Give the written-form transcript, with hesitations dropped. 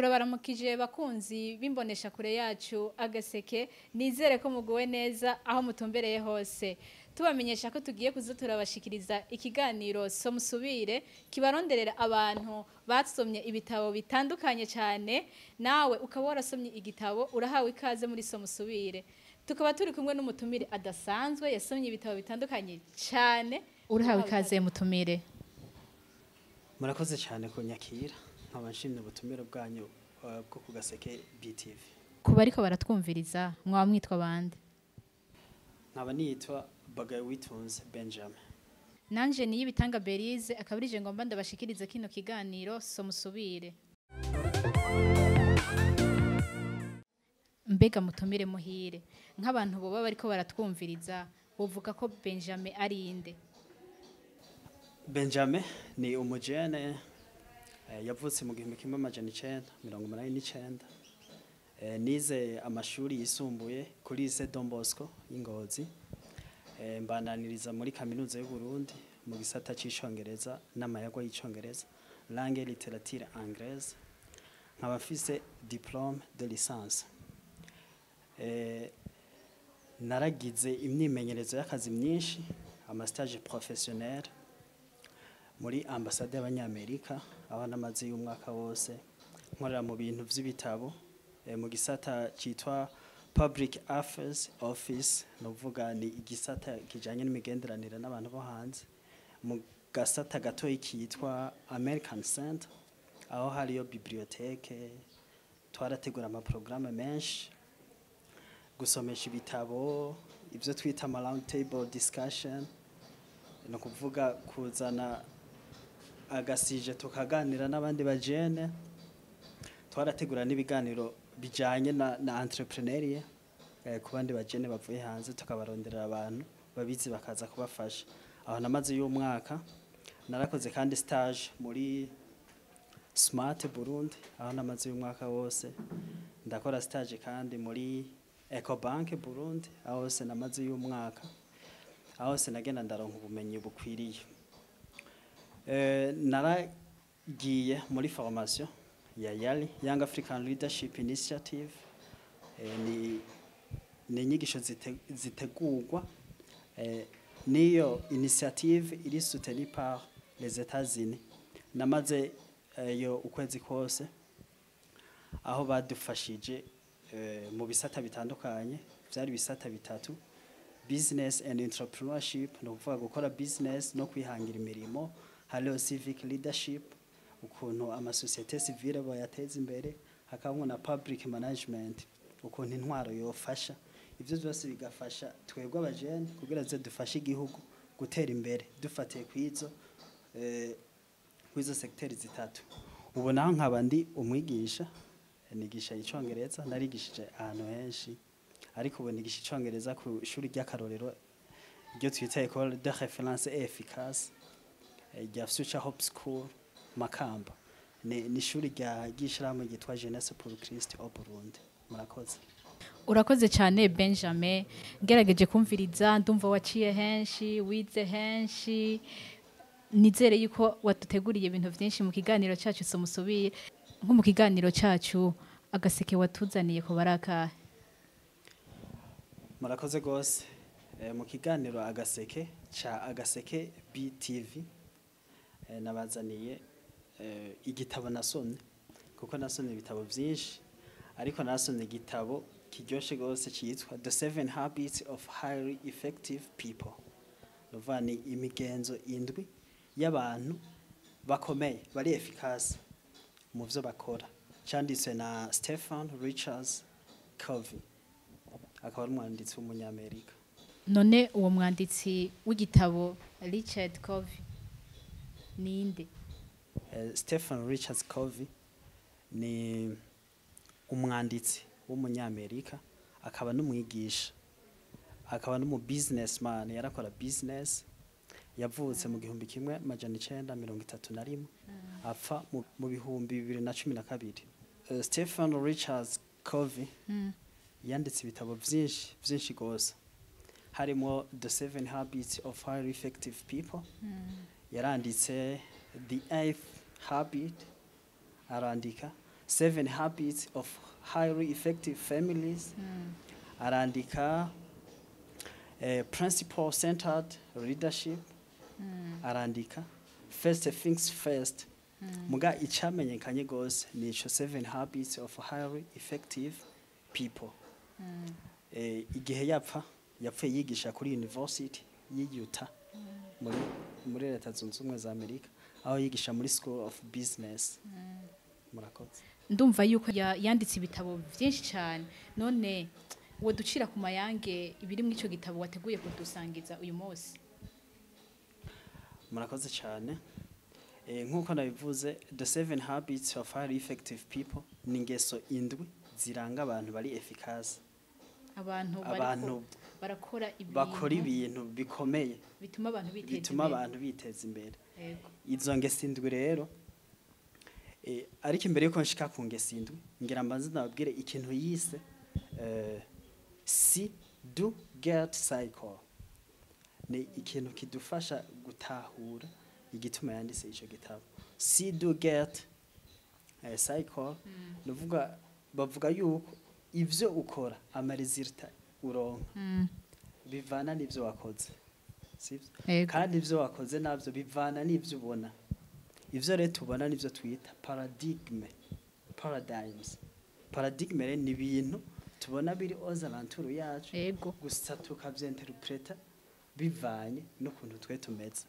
Turabaramukije bakunzi b'imbonesha kure yacu Agaseke. Nizere ko muguwe neza aho mutumbereye hose. Tubamenyesha ko tugiye kuza turabashikiriza ikiganiro Somusubire, kibaronderera abantu basomye ibitabo bitandukanye cyane. Nawe ukaba warasomye igitabo, urahawe ikaze muri Somusubire. Tukaba turi kumwe n'umutumire adasanzwe yasomye ibitabo bitandukanye cyane. Urahawe ikaze, mutumire. Murakoze cyane kunyakira, nkaba nshimye ubutumire bwanyu bwo ku Gaseke BTV. Kuba ariko baratwumviriza, mwaba mwitwa bande? Nkaba nitwa Bagaye Witunze Benjamin. Nanje niyo bitanga Berize, akaba arije ngomba ndabashikirize kino kiganiro Somusubire. Mbega mutumire muhire, nk'abantu boba bariko baratwumviriza, bovuga ko Benjamin ari inde? Benjamin ni umujene yavutse mu 1989. Nize amashuri yisumbuye kuri Lycée Don Bosco y'Ingozi, mbandaniriza muri Kaminuza y'u Burundi mu gisata c'icongereza n'amayagwa y'icongereza, langue et littérature anglaise, nkaba mfise diplôme de licence. Naragize imyimenyerezo y'akazi myinshi, ama stage professionnel muri ambasade y'Abanyamerika, aho namaze y'umwaka wose nkorera mu bintu vy'ibitabo, mu gisata citwa Public Affairs Office, novuga ni igisata kijanye n'imigenderanire n'abantu bo hanze, mu gasata gatoyi kitwa American Center, aho hariyo bibliothèque. Twarategura amaprograme menshi, gusomesha ibitabo, ibyo twita ama round table discussion, ni ukuvuga kuzana aga sujet tukaganira n'abandi bajene. Twarategura n'ibiganiro bijanye na entrepreneuriat ku bandi bajene bavuye hanze, tukabaronderera abantu babizi bakaza kubafasha. Aho namaze y'umwaka. Narakoze kandi stage muri Smart Burundi, aho namaze y'umwaka wose. Ndakora stage kandi muri Ecobank Burundi, aho hose namaze y'umwaka. Aho hose nagenda ndaronka ubumenyi bukwiriye. Naragiye muri formation ya YALI, Young African Leadership Initiative. Ni inyigisho zitegurwa niyo initiative iri soutenue par les États-Unis. Namaze yo ukwezi kose, aho badufashije mu bisata bitandukanye. Byari ibisata bitatu: business and entrepreneurship, ni ukuvuga gukora business no kwihangira imirimo; hariho civic leadership, ukuntu amasosiyete civile bayateza imbere; hakabamo na public management, ukuntu intwaro yofasha. Ibyo byose bigafasha twebwe abajene kugira ze dufashe igihugu gutera imbere dufatiye kwizo secteur zitatu. Ubu naho nkaba ndi umwigisha, nigisha icongereza. Narigishije ahantu henshi, ariko ubu nigisha icongereza ku ishuri ry'akarorero ryo twita École de référence et efficace rya Future Hope School Makamba. Ni ishuri rya ry'ishirahamwe ryitwa Jeunesse pour Christ au Burundi. Murakoze. Urakoze cyane, Benjamin. Ngerageje kumviriza, ndumva waciye henshi, wize henshi. Nizere yuko waduteguriye ibintu byinshi mu kiganiro cyacu Somusubire. Nko mu kiganiro cyacu Agaseke, watuzaniye ko barakahe? Murakoze rwose. Mu kiganiro Agaseke ca Agaseke BTV, nabazaniye igitabo nasomye, kuko nasomye ibitabo byinshi, ariko nasomye igitabo kiryoshe rwose cyitwa The Seven Habits of Highly Effective People. Nuvuga ni imigenzo indwi y'abantu bakomeye, bari efficace mu byo bakora. Cyanditswe na Stephen Richards Covey, akaba ari umwanditsi w'umunyamerika. None uwo mwanditsi w'igitabo Richard Covey ninde? Stephen Richards Covey ni umwanditsi w'umunyamerika, akaba n'umwigisha, akaba n'umu businessman, yarakora business. Yavutse mu 1931, apfa mu 2012. Stephen Richards Covey yanditse ibitabo byinshi byinshi rwose, harimo The Seven Habits of Highly Effective People, yaranditse The Eighth Habit, arandika Seven Habits of Highly Effective Families, arandika Principle Centered Leadership, arandika First Things First. Muga icamenyekanye gose ni ico Seven Habits of Highly Effective People. Igihe yapfa, yapfuye yigisha kuri University y'i Utah muri Leta Zunze Ubumwe za Amerika, aho yigisha muri School of Business. Murakoze. Ndumva yuko yanditse ibitabo byinshi cyane. None woducira ku mayange ibiri muri icyo gitabo wateguye kudusangiza uyu munsi? Murakoze cyane. Nk'uko nabivuze, The Seven Habits of Highly Effective People ni ingeso indwi ziranga abantu bari efficace. Abantu bariko Abantu barakora ibintu bakora ibintu bikomeye bituma abantu biteza bituma imbere. abantu biteza imbere. Izo ngeso indwi rero, ariko imbere yuko nshika ku ngeso indwi, ngira mbanze ndababwire ikintu yise see do get cycle. Ni ikintu kidufasha gutahura igituma yanditse ico gitabo. See do get cycle nuvuga, bavuga yuko ivyo ukora, ama résultats uronka bivana n'ivyo wakoze, sivyo? Kandi ivyo wakoze navyo bivana n'ivyo ubona. Ivyo rero tubona nivyo twita paradigme, paradigms. Paradigme rero ni ibintu tubona biri aux alentours yacu, gusa tukavyinterpreta bivanye n'ukuntu twe tumeze.